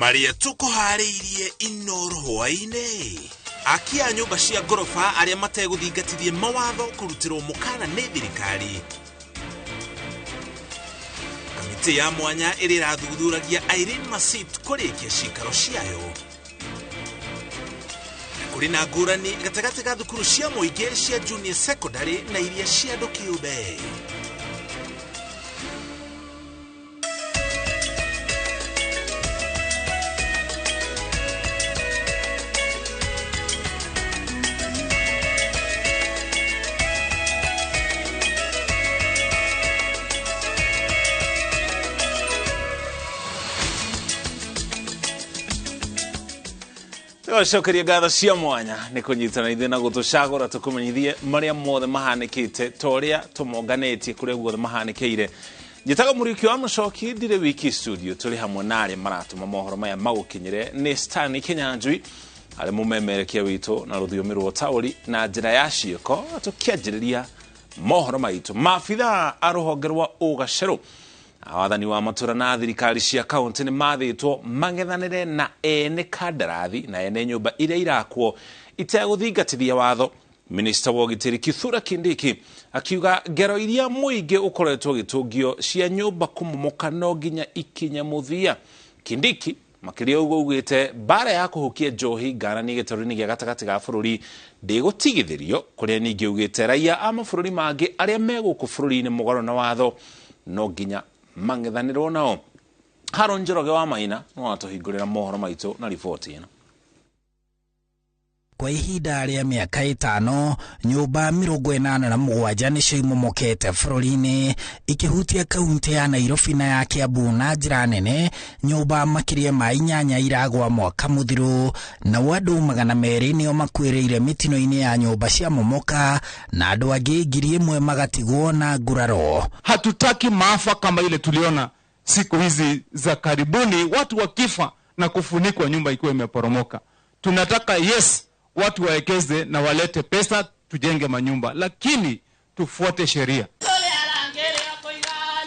Marĩa tũkũharĩirie Inoro hwaĩ-inĩ. Aki a nyũmba cia ngoroba arĩa mategũthingatithia mawatho kũrutĩrwo mũkana nĩ thirikari. Kamĩtĩ ya mwanya ĩrĩa ĩrathuthuragia Irene Masit kũrĩkia cikaro ciayo. Kũrĩ na ngũrani gatagatĩ ga thukuru cia mũingĩ cia junior secondary na iria cia andũ kĩũmbe. Tũgacokeria ngatho cia mwanya nĩ kũnyitana ithuĩ na gũtũcagũra tũkũmenyithie marĩa mothe mahanĩkĩte ta ũrĩa tũmonganĩtie kũrĩa guothe mahanĩkĩire. Njĩtagwo Mũriũki wa Mũcoki, ndirĩ wiki studio, tũrĩ hamwe na arĩa maratũma mohoro maya magũkinyĩre nĩ Stanley Kinyanjui arĩ mũmemerekia witũ na rũthiomi rwa ũtaũri na njĩra ya ciĩko. Tũkĩanjĩrĩria mohoro maitũ, maabithaa a rũhonge rwa ũgacerũ, wathani wa matũra na thirikari cia kaunti nĩ mathĩtwo mang'ethanĩre na ene kandarathi na ene nyũmba iria irakwo itegũthingatithia watho. Minista wa ũgitĩri Kithure Kindiki akiuga ngero iria mũingĩ ũkoretwo ũgĩtũngio cia nyũmba kũmomoka no nginya ikinye mũthia. Kindiki makĩria ũguo augĩte mbara ya kũhukia njohi ngarani gĩtarũ-inĩ gĩa gatagatĩ ga bũrũri ndĩgũtigithĩrio, kũrĩa ningĩ augĩte raia a mabũrũri mangĩ arĩa me gũkũ bũrũri-inĩ mũgarũ na watho no nginya mang'ethanĩrwo nao. Haron Njoroge wa Maina no atũhingũrĩra mohoro maitũ na riboti ĩno. Kwa ihinda rĩa mĩaka 5, nyũmba 87 nĩcio imomokete bũrũri-inĩ, ikĩhutia kaunti ya Nairobi na ya Kiambu na njĩra nene. Nyũmba makĩria ma 8 iragwa mwaka mũthiru, nao andũ 200 nĩo makuĩrĩire mĩtino-inĩ ya nyũmba cia momoka, na andũ angĩ 1000 magatigwo na nguraro. Hatutaki maafa kama ile tuliona siku hizi za karibuni, watu wakifa na kufunikwa nyumba ikiwa imeporomoka. Tunataka yes, watu waekeze na walete pesa tujenge manyumba, lakini tufuate sheria.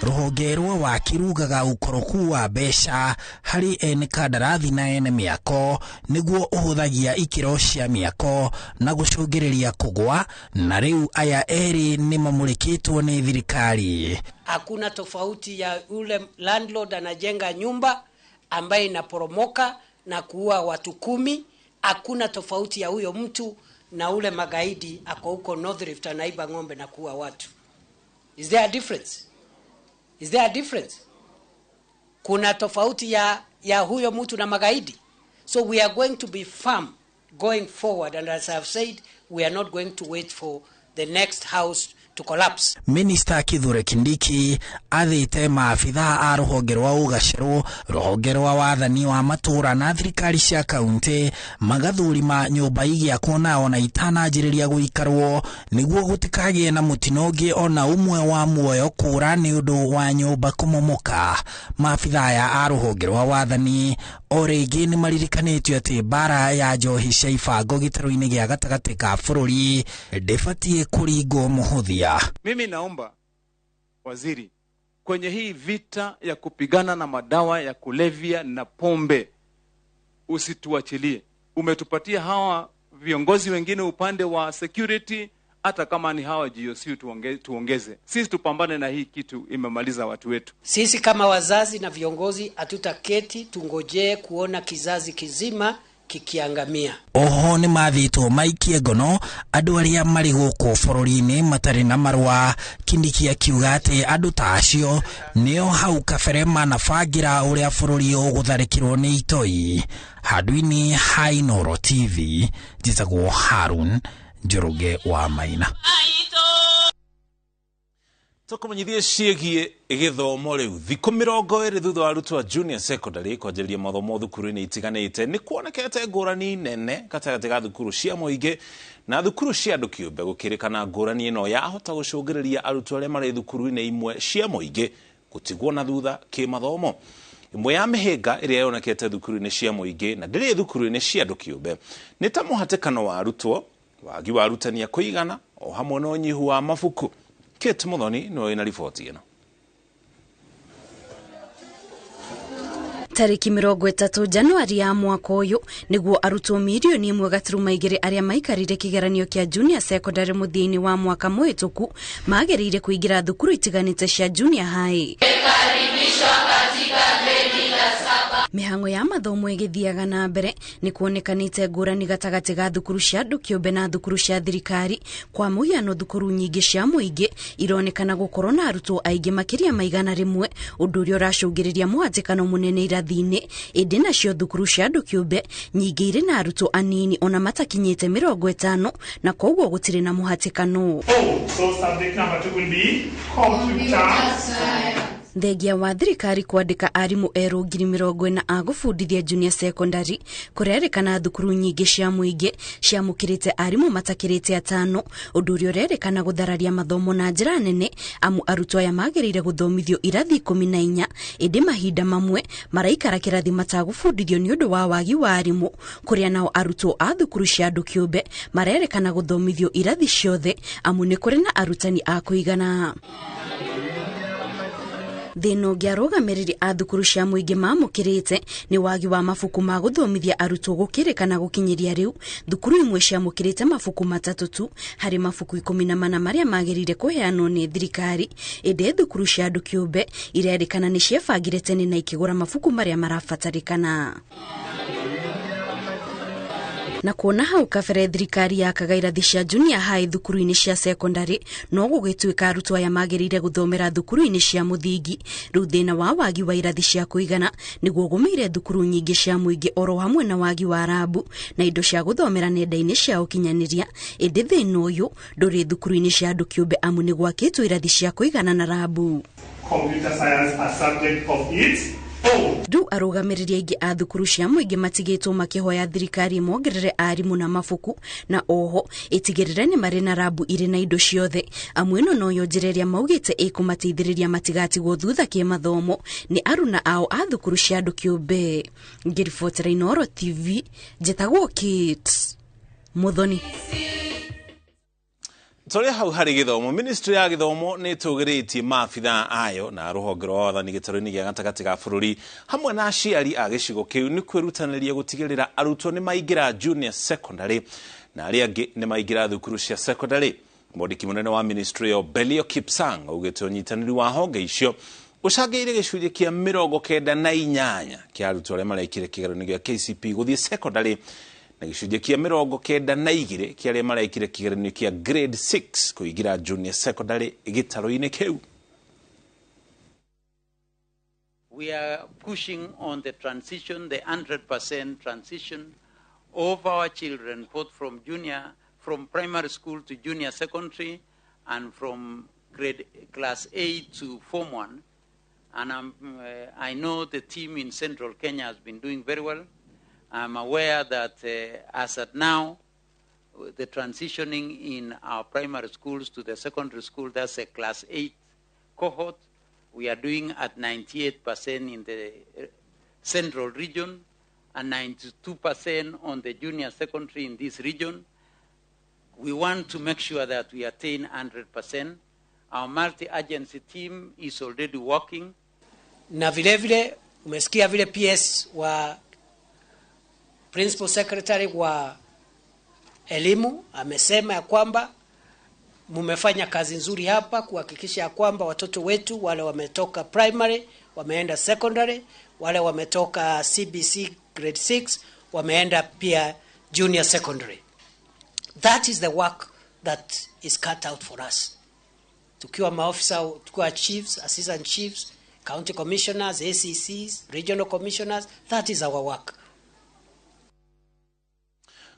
Rũhonge rwa waki rugaga ũkoroku wa mbeca harĩ ene kandarathi na ene mĩako nĩguo ũhũthagia ikĩro cia mĩako na gũcũngĩrĩria kũgwa, na rĩu aya erĩ nĩ mamũrĩkĩtwo nĩ thirikari. Hakuna tofauti ya ule landlord anajenga nyumba ambaye inaporomoka na kuua watu 10. Hakuna tofauti ya huyo mtu na ule magaidi ako huko North Rift anaiba ng'ombe na kuua watu. Is there a difference? Is there a difference? Kuna tofauti ya huyo mtu na magaidi. So we are going to be firm going forward, and as I have said, we are not going to wait for the next house to collapse. Minister Kithure Kindiki athĩte maabithaa a rũhonge rwa ũgacerũ, rũhonge rwa wathani wa matũũra na thirikari cia kaunti magathũrima nyũmba igĩakwo na ona itananjĩrĩria gũikarwo nĩguo gũtikagĩe na mũtino ũngĩ ona ũmwe wa muoyo kũra nĩ ũndũ wa nyũmba kũmomoka. Maabithaa aya a rũhonge rwa wathani o rĩngĩ nĩ maririkanĩtio atĩ mbara ya njohi cia ibango gĩtarũ-inĩ gĩa gatagatĩ ka bũrũri ndĩbatiĩ kũringwo mũhũthia. Mimi naomba waziri, kwenye hii vita ya kupigana na madawa ya kulevya na pombe, usituachilie. Umetupatia hawa viongozi wengine upande wa security, hata kama ni hawa GOC tuongeze. Sisi tupambane na hii kitu imemaliza watu wetu. Sisi kama wazazi na viongozi hatutaketi tungojee kuona kizazi kizima kikiangamia. Oho nĩ mathĩtwo maikie ngono andũ arĩa marĩ gũkũ bũrũri-inĩ matarĩ na marũa. Kindiki akiuga atĩ andũ ta acio nĩo hau kabere manabangĩra ũrĩa bũrũri ũgũtharĩkĩrwo nĩ itoi. Handũ-inĩ ha Inooro TV, njĩtagwo Harun Njoroge wa Maina. Tũkũmenyithie ciĩgiĩ gĩthomo rĩu. Thikũ 20 thutha wa arutwo a junior secondary kwanjĩrĩria mathomo thukuru-inĩ itiganĩte, nĩ kuonekete ngũrani nene gatagatĩ ga thukuru cia mũingĩ na thukuru cia andũ kĩũmbe. Gũkĩrĩkana ngũrani ĩno yahota gũcũngĩrĩria arutwo arĩa marĩ thukuru-inĩ imwe cia mũingĩ gũtigwo na thutha kĩmathomo. Ĩmwe ya mĩhĩnga ĩrĩa yonekete thukuru-inĩ cia mũingĩ na ndĩrĩ thukuru-inĩ cia andũ kĩũmbe nĩ ta mũhatĩkano wa arutwo, wagi wa arutani a kũigana, o hamwe na ũnyihu wa mabuku. Kate Muthoni nĩwe wĩna riboti ĩno. Tarĩki 30 Januari ya mwaka ũyũ nĩguo arutwo 1.2 mirioni arĩa maikarire kĩgeranio kĩa junior secondary mũthia-inĩ wa mwaka mũhĩtũku magĩrĩire kũingĩra thukuru itiganĩte cia junior high. Mĩhang'o ya mathomo ĩgĩthiaga na mbere, nĩ kuonekanĩte ngũrani gatagatĩ ga thukuru cia andũ kĩũmbe na thukuru cia thirikari. Kwa mũhiano, thukuru nyingĩ cia mũingĩ ironekana gũkorwo na arutwo aingĩ makĩria ma 100, ũndũ ũrĩa ũracũngĩrĩria mũhatĩkano mũnene irathi-inĩ. Ĩndĩ nacio thukuru cia andũ kĩũmbe nyingĩ irĩ na arutwo anini, ona matakinyĩte 50, na koguo gũtirĩ na mũhatĩkano. Oh, so subject number 2 will be computer. Thengia wa thirikari kwandĩka arimũ erũ 40,000 a gũbundithia junior secondary, kũrerĩkana thukuru nyingĩ cia mũingĩ ciamũkĩrĩte arimũ matakĩrĩte atano, ũndũ ũrĩa ũrerĩkana gũthararia mathomo na njĩra nene, amu arutwo aya magĩrĩire gũthomithio irathi 14, ĩndĩ mahinda mamwe maraikara kĩrathi matagũbundithio nĩ ũndũ wa wagi wa arimũ, kũrĩa nao arutwo a thukuru cia andũ kĩũmbe marerĩkana gũthomithio irathi ciothe, amu nĩ kũrĩ na arutani a kũigana. Thĩna ũngĩ arũgamĩrĩri a thukuru cia mũingĩ mamũkĩrĩte nĩ wagi wa mabuku ma gũthomithia arutwo. Gũkĩrĩkana gũkinyĩria rĩu thukuru imwe ciamũkĩrĩte mabuku matatũ tu harĩ mabuku 14 marĩa magĩrĩire kũheanwo nĩ thirikari, ĩndĩ thukuru cia andũ kĩũmbe irerĩkana nĩ ciebangire tene na ikĩgũra mabuku marĩa marabatarĩkana. Na kuona hau kabere thirikari yakaga irathi cia junior high thukuru-inĩ cia secondary, no gũgĩtuĩka arutwo aya magĩrĩire gũthomera thukuru-inĩ cia mũthingi, rĩu thĩna wa wagi wa irathi cia kũigana nĩguo ũgũmĩire thukuru nyingĩ cia mũingĩ, oro hamwe na wagi wa rabu na indo cia gũthomera nenda-inĩ cia ũkinyanĩria. Ĩndĩ thĩna ũyũ ndũrĩ thukuru-inĩ cia andũ kĩũmbe, amu nĩ gwakĩtwo irathi cia kũigana na rabu. Computer science a subject of its own. Rĩu arũgamĩrĩri aingĩ a thukuru cia mũingĩ matigĩtwo makĩhoya thirikari ĩmongerere arimũ na mabuku, na oho ĩtigĩrĩre nĩ marĩ na rabu irĩ na indo ciothe, amu ĩno noyo njĩra ĩrĩa maugĩte ĩkũmateithĩrĩria matigatigwo thutha kĩmathomo nĩ aruna ao a thukuru cia andũ kĩũmbe. Ngĩribotera Inooro TV, njĩtagwo Kate Muthoni. Tũrĩ hau harĩ gĩthomo, ministry ya gĩthomo nĩ ĩtũgĩrĩtie maabithaa ayo na rũhonge rwa wathani gĩtarũ-inĩ gĩa gatagatĩ ga bũrũri hamwe na aciari a gĩcigo kĩu nĩ kwĩrutanĩria gũtigĩrĩra arutwo nĩ maingĩra junior secondary na arĩa angĩ nĩ maingĩra thukuru cia secondary. Mwandĩki mũnene wa ministry ĩyo, Belio Kipsang, augĩte ũnyitanĩri wa honge icio ũcangĩire gĩcunjĩ kĩa 98 kĩa arutwo arĩa marekire kĩgeranio gĩa KCPE gũthiĩ secondary, na gĩcunjĩ kĩa 92 kĩa arĩa marekire kĩgeranio kĩa grade 6 kũingĩra junior secondary gĩtarũ-inĩ kĩu. We are pushing on the transition, the 100% transition of our children, both from primary school to junior secondary, and from grade class 8 to Form 1. And I know the team in Central Kenya has been doing very well. I'm aware that as at now, the transitioning in our primary schools to the secondary school, that's a class 8 cohort, we are doing at 98% in the central region and 92% on the junior secondary in this region. We want to make sure that we attain 100%. Our multi-agency team is already working. Na vile vile umesikia vile PS wa Principal Secretary wa elimu amesema ya kwamba mumefanya kazi nzuri hapa kuhakikisha ya kwamba watoto wetu wale wametoka primary wameenda secondary, wale wametoka CBC grade 6 wameenda pia junior secondary. That is the work that is cut out for us. Tukiwa maofisa, tukiwa chiefs, assistant chiefs, county commissioners, ACCs, regional commissioners, that is our work.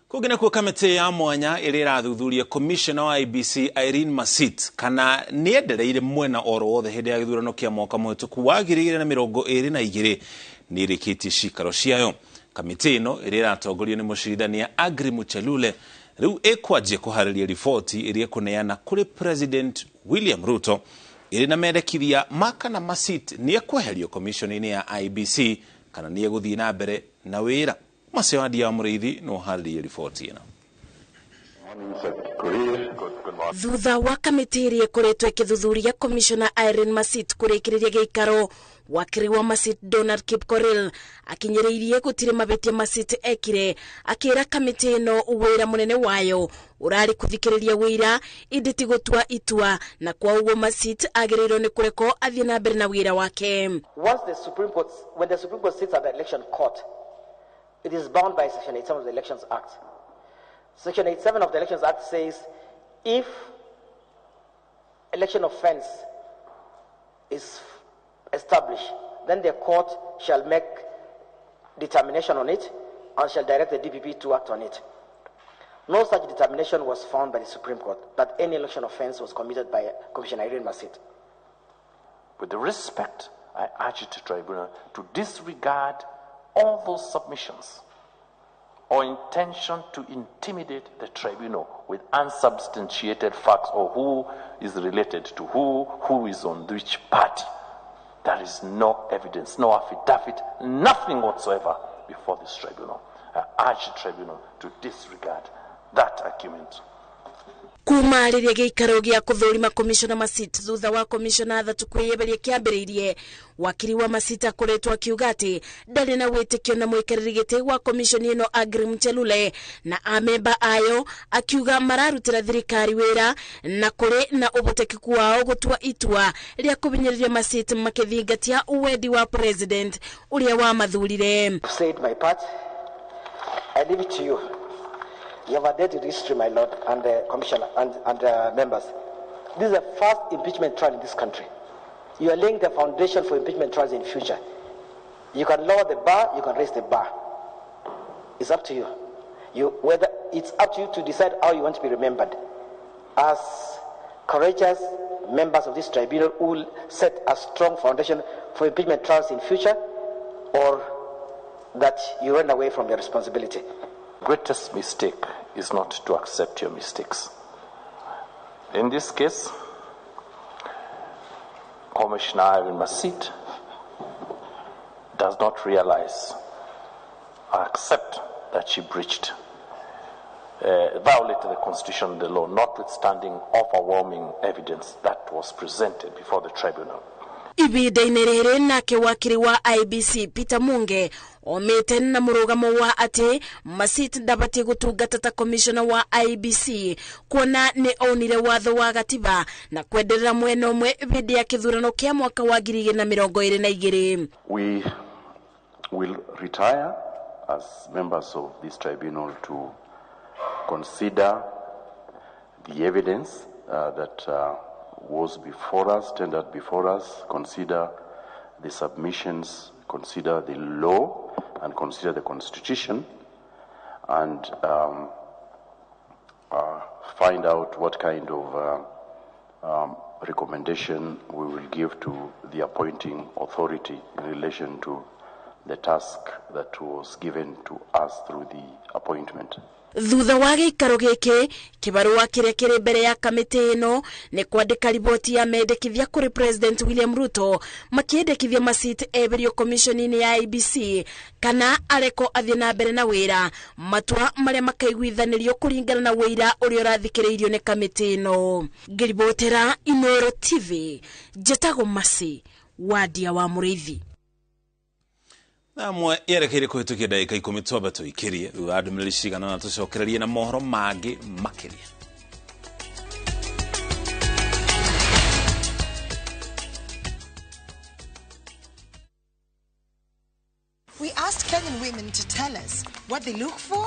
Kũngĩ nakuo, kamĩtĩ ya mwanya ĩrĩa ĩrathuthuria commissioner wa IEBC Irene Masit kana nĩ endereire mwena oro wothe hĩndĩ ya gĩthurano kĩa mwaka mũhĩtũku wa 2022 nĩ ĩrĩkĩtie cikaro ciayo. Kamĩtĩ ĩno ĩrĩa ĩratongorio nĩ mũcirithania Agri Muchelule rĩu ĩkwanjia kũharĩria riboti ĩrĩa ĩkũneana kũrĩ President William Ruto ĩrĩ na mendekithia ma kana Masit nĩ ekweherio commission-inĩ ya IEBC kana nĩ egũthiĩ na mbere na wĩra. Macio Wandia wa Mũrĩithi no harĩrie riboti ĩno. Morning, Sir Korir. Good, good. Thutha wa kamĩtĩ ĩrĩa ĩkoretwo ĩkĩthuthuria Commissioner Irene Masit kũrĩkĩrĩria gĩikaro, wakiri wa Masit Donald Kipkorir akinyĩrĩirie gũtirĩ mabĩtia Masit ekire, akĩra kamĩtĩ ĩno wĩra mũnene wayo ũrarĩ kũthikĩrĩria wĩira ĩndĩ ti gũtua itua, na kwa ũguo Masit agĩrĩirwo nĩ kũrekwo athiĩ na mbere na wĩra wake. Once the Supreme Court, when the Supreme Court sits at the election court, it is bound by Section 87 of the Elections Act. Section 87 of the Elections Act says if election offense is established, then the court shall make determination on it and shall direct the DPP to act on it. No such determination was found by the Supreme Court that any election offense was committed by Commissioner Irene Masit. With respect, I urge the tribunal to disregard all those submissions or intention to intimidate the tribunal with unsubstantiated facts or who is related to who is on which party. There is no evidence, no affidavit, nothing whatsoever before this tribunal. I urge the tribunal to disregard that argument. Kuma rĩrĩa gĩikaro gĩa kũthũrima Commissioner Masit thutha wa Commissioner athatu kwĩyeberia kĩambĩrĩirie, wakiri wa Masit akoretwo akiuga atĩ ndarĩ na wĩtĩkio na mũikarĩri gĩtĩ wa commission ĩno Agri Muchelule na amemba ayo, akiuga mararutĩra thirikari wĩra na kũrĩ na ũhotekeku wao gũtua itua rĩa kũbinyĩrĩria Masit makĩthingatia wendi wa president ũrĩa wamathurire. Said my part, I leave it to you. You have adhered to the history, my lord, and the commissioner and the members. This is the first impeachment trial in this country. You are laying the foundation for impeachment trials in future. You can lower the bar, you can raise the bar. It's up to you. Whether it's up to you to decide how you want to be remembered. As courageous members of this tribunal who will set a strong foundation for impeachment trials in future, or that you run away from your responsibility. Greatest mistake is not to accept your mistakes. In this case, Commissioner Irene Masit does not realize or accept that she breached, violated the Constitution and the law, notwithstanding overwhelming evidence that was presented before the tribunal. Ibinda-inĩ rĩrĩ nake wakiri wa IBC Peter Munge omĩte na mũrũgamo wa atĩ Masit ndabatiĩ gũtungata ta commissioner wa IBC kuona nĩ onire watho wa gatiba na kwenderera mwena ũmwe hĩndĩ ya kĩthurano kĩa mwaka wa 2022. We will retire as members of this tribunal to consider the evidence that was before us, tendered before us, consider the submissions, consider the law, and consider the Constitution, and find out what kind of recommendation we will give to the appointing authority in relation to the task that was given to us through the appointment. Thutha wa gĩikaro gĩkĩ kĩbarũa kĩrĩa kĩrĩ mbere ya kamĩtĩ ĩno nĩ kwandĩka riboti ya mendekithia kũrĩ President William Ruto makĩendekithia Masit eberio commission-inĩ ya IBC kana areko athiĩ na mbere na wĩra, matua marĩa makaiguithanĩrio kũringana na wĩira ũrĩa ũrathikĩrĩirio nĩ kamĩtĩ ĩno. Ngĩribotera Inooro TV, njĩtagwo Masi Wadia wa Mũrĩithi. Namwe yerekeire kũhĩtũkia ndagĩka 10 twambe tũikĩrie thutha wa ndũmĩrĩri cigana na tũcokererie na mohoro mangĩ makĩria. We asked Kenyan women to tell us what they look for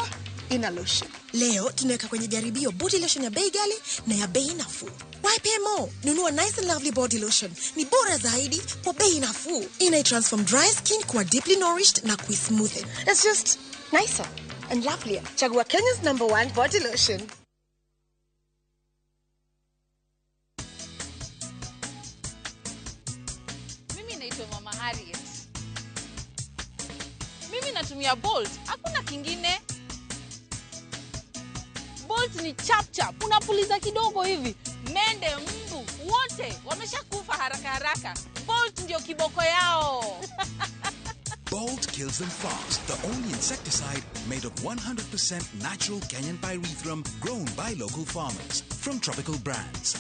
in a lotion. Leo tunaweka kwenye jaribio body lotion ya bei ghali na ya bei nafuu. YPMO, nunua Nice and Lovely body lotion. Ni bora zaidi kwa bei nafuu. Ina transform dry skin kuwa deeply nourished na kuismoothen. It's just nicer and lovelier. Chagua Kenya's #1 body lotion. Mimi naitwa Mama Harriet. Mimi natumia Bolt, hakuna kingine. Bolt ni chap chap, unapuliza kidogo hivi, mende, mbu, wote wameshakufa haraka haraka. Bolt ndio kiboko yao. Bolt kills them fast. The only insecticide made of 100% natural Kenyan pyrethrum grown by local farmers from Tropical Brands.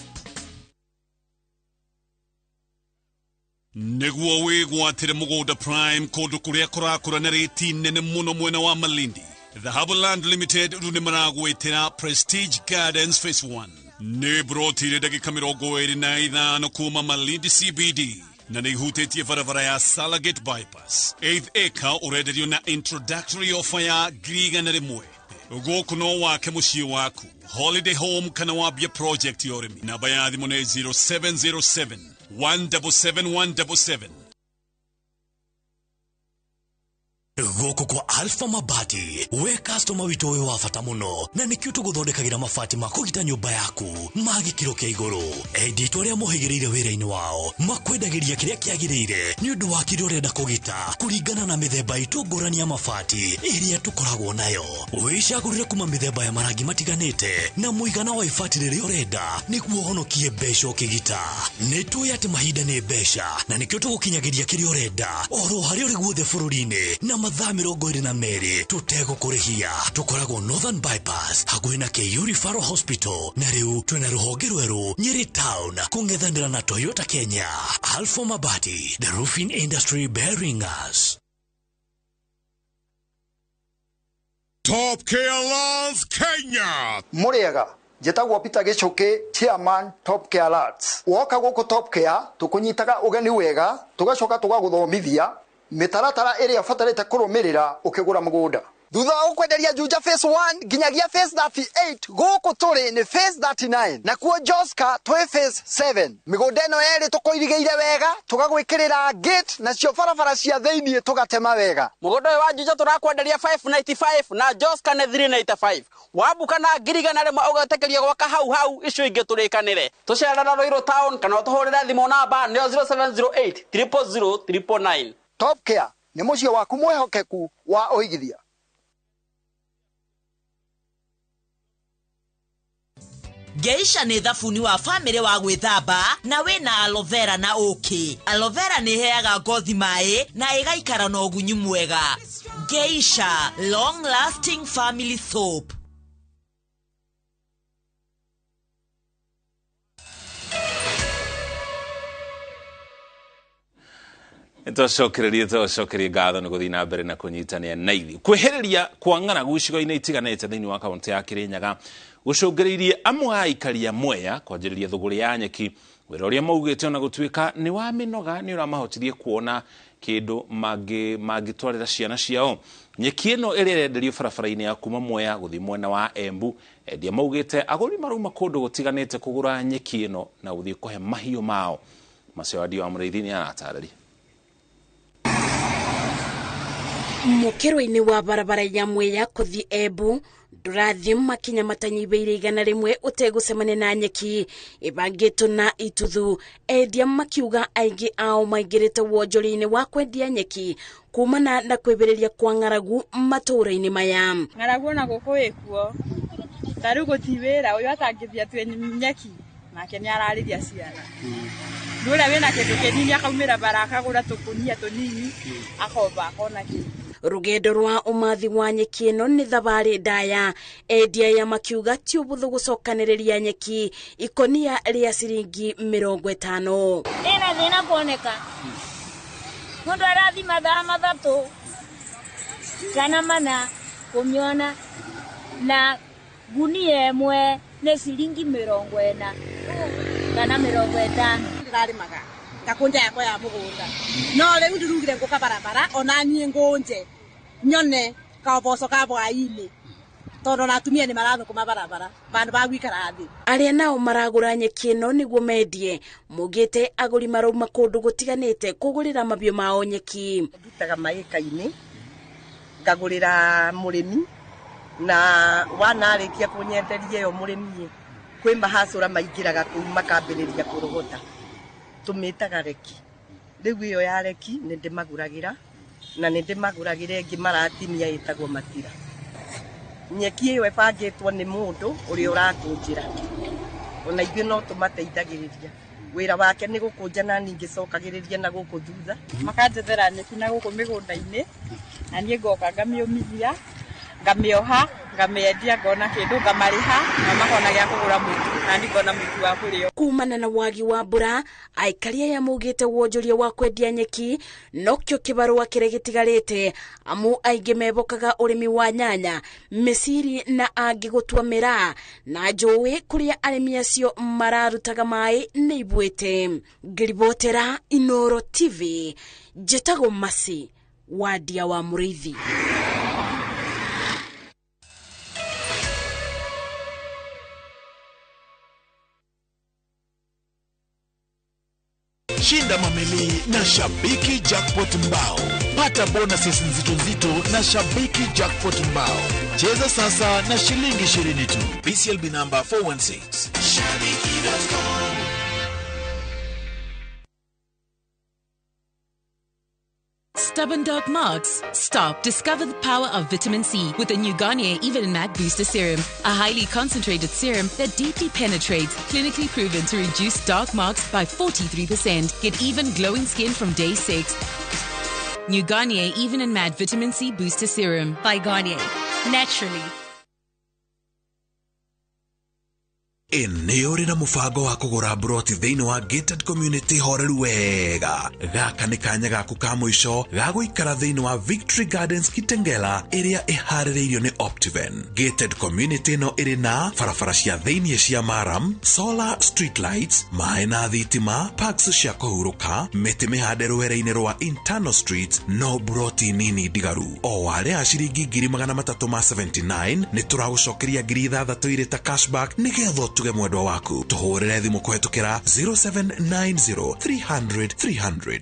Nĩguo wĩgwatĩre mũgũnda prime kũndũ kũrĩa kũrakũra na rĩti nene mũno mwena wa Malindi. Dhahabu Land Limited rĩu nĩ maragwĩtĩra Prestige Gardens Phase 1. Nĩ broti ĩrĩ ndagĩka 25 kuma Malindi CBD na nĩ ihutĩtie barabara ya Salagate Bypass. 8th acre ũrenderio na introductory offer ya 100,000. Gũkũ no wake mũciĩ waku, holiday home kana wambie project ya ũrĩmi. Namba ya thimũ nĩ 0707 177 177. Gũkũ kwa Alpha Mabati, we customer witũ wĩ wa bata mũno, na nĩkĩo tũgũthondekagĩra mabati ma kũgita nyũmba yaku ma gĩkĩro kĩa igũrũ. Endia itũ arĩa mohĩgĩrĩire wĩra-inĩ wao makwendagĩria kĩrĩa kĩagĩrĩire nĩ ũndũ wa kĩrĩa ũrenda kũgita kũringana na mĩthemba itũ ngũrani ya mabati ĩrĩa tũkoragwo nayo. Wĩcagũrĩre kuma mĩthemba ya marangi matiganĩte na mũigana wa ibati rĩrĩa ũrenda nĩguo ũhonokie mbeca ũkĩgita. Nĩ tũĩ atĩ mahinda nĩ mbeca na nĩkĩo tũgũkinyagĩria kĩrĩa ũrenda oro harĩa ũrĩ guothe bũrũri-inĩ na mathaa 22 tũtegũkũrĩhia. Tũkoragwo Northern Bypass hakuhĩ na KU Referral Hospital, na rĩu twĩna rũhonge rwerũ Nyeri Town kũng'ethanĩra na Toyota Kenya. Alpha Mabati, the roofing industry bearing us. Top Care Lands Kenya. Mũrĩega, njĩtagwo Peter Gĩchũkĩ, chairman Top Care Lands. Woka gũkũ Top Care tũkũnyitaga ũgeni wega, tũgacoka tũgagũthomithia mĩtaratara ĩrĩa ũbatarĩte kũrũmĩrĩra ũkĩgũra mũgũnda. Thutha wa gũkwenderia Juja Phase 1 nginyagia Phase 38, gũkũ tũrĩ nĩ Phase 39, nakuo Joska twĩ Phase 7. Mĩgũnda ĩno yerĩ tũkũirigĩire wega, tũgagwĩkĩrĩra gate, nacio barabara cia thĩiniĩ tũgatema wega. Mũgũnda ũyũ wa Juja tũrakwenderia 595 na Joska nĩ 395. Wambuka na 100,000 ũgetĩkĩrio gwaka hau hau, icio ingĩ tũrĩkanĩre. Tũcerera Ruiru Town kana ũtũhũrĩre thimũ namba nĩyo 0708 000 999. Top Care nĩ mũciĩ waku mwĩhokeku wa ũigithia. Geisha nĩ thabuni wa famĩlĩ wa gwĩthamba na wĩna aloe vera na ũkĩ. Aloe vera nĩ ĩheaga ngothi maĩ na ĩgaikara na ũgunyu mwega. Geisha long lasting family soap. Tũcokererie ngatho nĩ gũthiĩ na mbere na kũnyitanĩra na ithuĩ. Kwĩhĩrĩria kwa ng'aragu icigo-inĩ itiganĩte thĩinĩ wa kaũntĩ ya Kĩrĩnyaga gũcũngĩrĩirie amwe a aikari a Mwea kwanjĩrĩria thũgũrĩ ya nyeki, wĩra ũrĩa maugĩte ona gũtuĩka nĩ wa mĩnoga nĩ ũramahotithie kuona kĩndũ mangĩtwarĩra ciana ciao. Nyeki ĩno ĩrĩa ĩrenderio barabara-inĩ ya kuma Mwea gũthiĩ mwena wa Embu, endia maugĩte agũri marauma kũndũ gũtiganĩte kũgũra nyeki ĩno na gũthiĩ kũhe mahiũ mao. Macio Wadio wa Mũrĩithi nĩ aratarĩria. Mũkĩro-inĩ wa barabara ya Mwea kũthiĩ Embu ndũrathiĩ makinya matanyihĩire 100 ũtegũcemania na nyeki ĩbangĩtwo na ituthu. Endia makiuga aingĩ ao maingĩrĩte wonjoria-inĩ wa kwendia nyeki kumana na kwĩbĩrĩria kwa ng'aragu matũũra-inĩ maya. Ng'aragu ona gũkũ ĩkuo, ta rĩu gũti wĩra ũyũ atangĩthiĩ atue nyeki nake nĩ ararĩria ciana. Ndũrĩa wĩna kĩndũ kĩnini akaumĩra bara akagũra tũkũnia tũnini akomba akona kĩndũ. Rũgendo rwa ũmathi wa nyeki ĩno nĩ thabarĩ ndaya. Endia ya makiuga ti ũbũthũ gũcokanĩrĩria nyeki ikonia rĩa ciringi 50. Ĩna thĩna kuoneka mũndũ arathi mathaa 3 kana 4 kũmĩona, na gunia ĩmwe nĩ ciringi 40 kana 50. Ndĩrarĩmaga ngakũnja yakwa ya mũgũnda, no rĩu ndĩrugire ngũka barabara ona niĩ ngũnje nyone kaoboco ka bwainĩ, tondũ na atumia nĩ marathũkũma barabara bandũ ba gũikara thĩ. Arĩa nao maragũra nyeki ĩno nĩguo mendie maugĩte agũri marauma kũndũ gũtiganĩte kũgũrĩra mabiũ mao nyeki. Ndutaga maĩka-inĩ ngagũrĩra mũrĩmi, na wana arĩkia kũnyenderia ĩyo mũrĩmi kwĩ mahacũra maingĩraga kũu makambĩrĩria kũrogota, tũmĩtaga reki. Rĩu ĩyo ya reki nĩ ndĩmagũragĩra, na nĩ ndĩmagũragĩra ĩngĩ maratinia ĩtagwo matira. Nyeki ĩyo ĩbangĩtwo nĩ mũndũ ũrĩa ũrakũnjĩra, ona ithuĩ no tũmateithagĩrĩria. Wĩra wake nĩ gũkũnja na niĩ ngĩcokagĩrĩria na gũkũ thutha. Makanjethera nyeki na gũkũ mĩgũnda-inĩ, na niĩ ngoka ngamĩũmithia, ngamĩoha, ngamĩendia, ngona kĩndũ, ngamarĩha na makona gĩa kũgũra mũtu, na niĩ ngona mũtu wa kũrĩo. Kumana na wagi wa mbura, aikari aya maugĩte wonjoria wa kwendia nyeki nokĩo kĩbarũa kĩrĩa gĩtigarĩte, amu aingĩ mebokaga ũrĩmi wa nyanya, mĩciri na angĩ gũtua mĩraa na njũĩ kũrĩa arĩmi acio mararutaga maĩ nĩ ibuĩte. Ngĩribotera Inooro TV, njĩtagwo Masi Wadia wa Mũrĩithi. Shinda mamili na Shabiki Jackpot Mbao. Pata bonuses nzito nzito na Shabiki Jackpot Mbao. Cheza sasa na shilingi 20 tu. BCLB number 416. Shabiki.com. Stubborn dark marks? Stop. Discover the power of vitamin C with the new Garnier Even Matte Booster Serum, a highly concentrated serum that deeply penetrates, clinically proven to reduce dark marks by 43%. Get even glowing skin from day 6. New Garnier Even and Matte Vitamin C Booster Serum. By Garnier. Naturally. Nĩ ũrĩ na mũbango wa kũgũra broti thĩinĩ wa gated community horeru wega. Gaka nĩ kanya gaku ka mũico ga gũikara thĩinĩ wa Victory Gardens Kitengela ĩrĩa ĩharĩrĩirio nĩ Optiven. Gated community ĩno ĩrĩ na barabara cia thĩinĩ cia maram, solar street lights, maĩ na thitima, parks cia kũhurũka, mĩtĩ mĩhande rwere-inĩ rwa internal streets, no broti nini ndigaru. O warĩha ciringi 379 nĩ tũragũcokeria 6,000 irĩ ta cashback nĩgetha tuge mwendwa waku. Tuhũrĩre thimũ kũhetũkĩra 0790 300 300.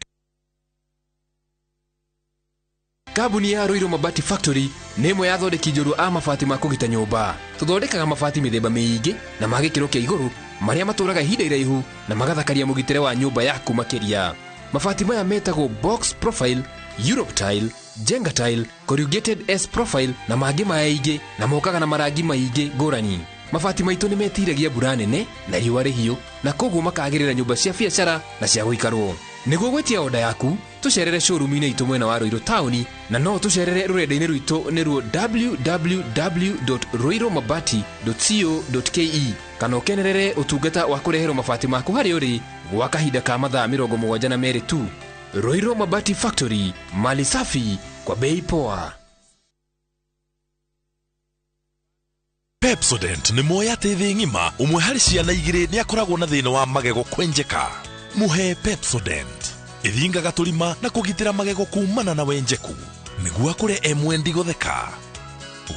Kambuni ya Ruiru Mabati Factory nĩ ĩmwe ya athondeki njorua a mabati ma kũgita nyũmba. Tũthondekaga mabati mĩthemba mĩingĩ na ma gĩkĩro kĩa igũrũ marĩa matũraga ihinda iraihu na magathakaria mũgitĩre wa nyũmba yaku makĩria. Mabati maya metagwo box profile, Europe tile, Jenga tile, corrugated S profile na mangĩ maingĩ, na mokaga na marangi maingĩ ngũrani. Mabati maitũ nĩ metiragia mbura nene na riũa rĩhiũ, na koguo makagĩrĩra nyũmba cia biacara na cia gũikarwo. Nĩguo gwĩtia oda yaku, tũcerere showroom-inĩ itũ mwena wa Ruiru taũni, na no tũcerere rũrenda-inĩ rwitũ nĩruo www.ruirumabati.co.ke, kana ũkenerere ũtungata wa kũreherwo mabati maku harĩa ũrĩ gwa kahinda ka mathaa 72 tu. Ruiru Mabati Factory, mali safi kwa bei poa. Pepsodent nĩ moya atĩ thĩ ng'ima ũmwe harĩ ciana igĩrĩ nĩ akoragwo na thĩna wa magego kwenjeka. Muhe Pepsodent ĩthingaga tũrima na kũgitĩra magego kumana na wenjeku nĩguo akũre e mwendi gũtheka.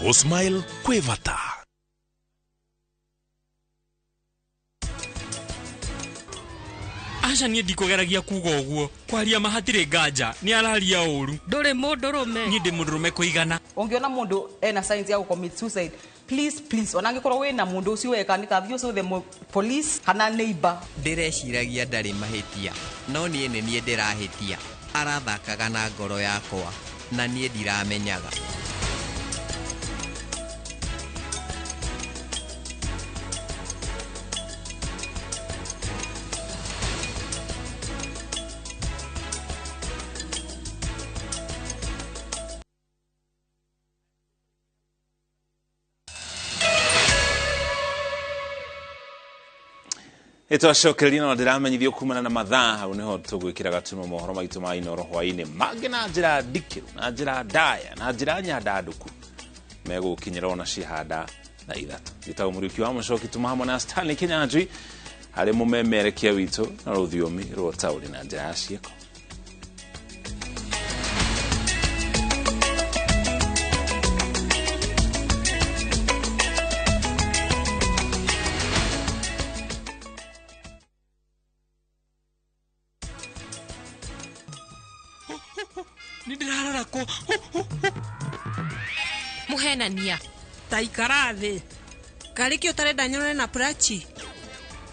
Gũ-smile kwĩ bata. Aca niĩ ndikũgeragia kuga ũguo, kwaria ma hatirĩ nganja nĩ araria ũru. Ndũrĩ mũndũrũme. Niĩ ndĩ mũndũrũme kũigana. Ũngĩona mũndũ ena signs ya gũ-commit suicide, please please, ona angĩkorwo wĩna mũndũ ũcio weka nĩ kathiĩ ũcũthe police kana neighbor. Ndĩreciragia ndarĩ mahĩtia, no niĩ nĩ niĩ ndĩrahĩtia. Arathakaga na ngoro yakwa na niĩ ndiramenyaga. Ĩtwacokeria no ndĩramenyithio kumana na mathaa hau nĩho tũgwĩkĩra gatuno mohoro maitũ ma Inooro hwaĩ-inĩ mangĩ na njĩra ndikĩru na njĩra ndaya na njĩra nyandandũku megũkinyĩra ona cihanda na ithatũ. Njĩtagwo Mũriũki wa Mũcoki, tuma hamwe na Stanley Kinyanjui harĩ mũmemerekia witũ na rũthiomi rwa taũni na njĩra ya ciĩko. Mũhenania. Ta ikara thĩ. Karĩ kĩ ũtarenda nyonane na Prachi?